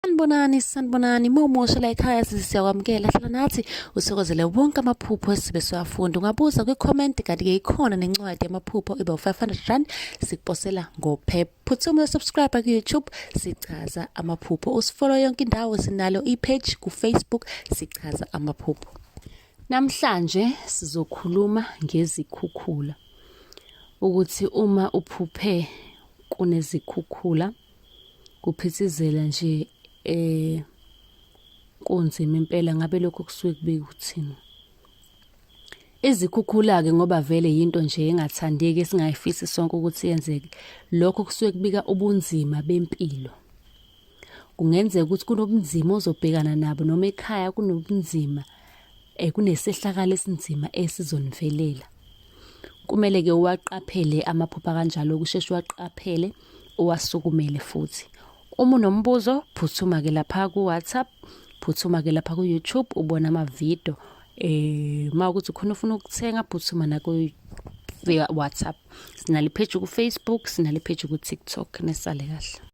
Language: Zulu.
Sanibonani, sanibonani. Uma umusha la ekhaya sisi siyakwamukela. Hlala nathi uthokozele wonke amaphupho esibe siwafunda. Ungabuza kwi-comment kanti-ke ikhona nencwadi yamaphupho iba u-500 rand sikuposela ngophepha. Phuthuma uyosubscribe ku-YouTube sichaza amaphupho. Usifollow yonke indawo sinalo i-page ku-Facebook sichaza amaphupho. Namhlanje sizokhuluma ngezikhukhula. Ukuthi uma uphuphe kunezikhukhula kuphithizela nje eh kunzima impela ngabe lokho kusuke kubika ukuthini izikhukhula-ke ngoba vele yinto nje engathandeki esingayifisi sonke ukuthi yenzeke lokho kusuke kubika ubunzima bempilo kungenzeka ukuthi kunobunzima ozobhekana nabo noma ekhaya kunobunzima eh kunesehlakalo esinzima esizonivelela kumele ke uwaqaphele amaphupha kanjalo kusheshe uwaqaphele uwasukumele futhi uma unombuzo phuthuma ke lapha ku WhatsApp phuthuma ke lapha ku YouTube ubona ama video eh uma ukuthi khona ufuna ukuthenga phuthuma na ku WhatsApp sinale page ku Facebook sinale page ku TikTok nesale kahle.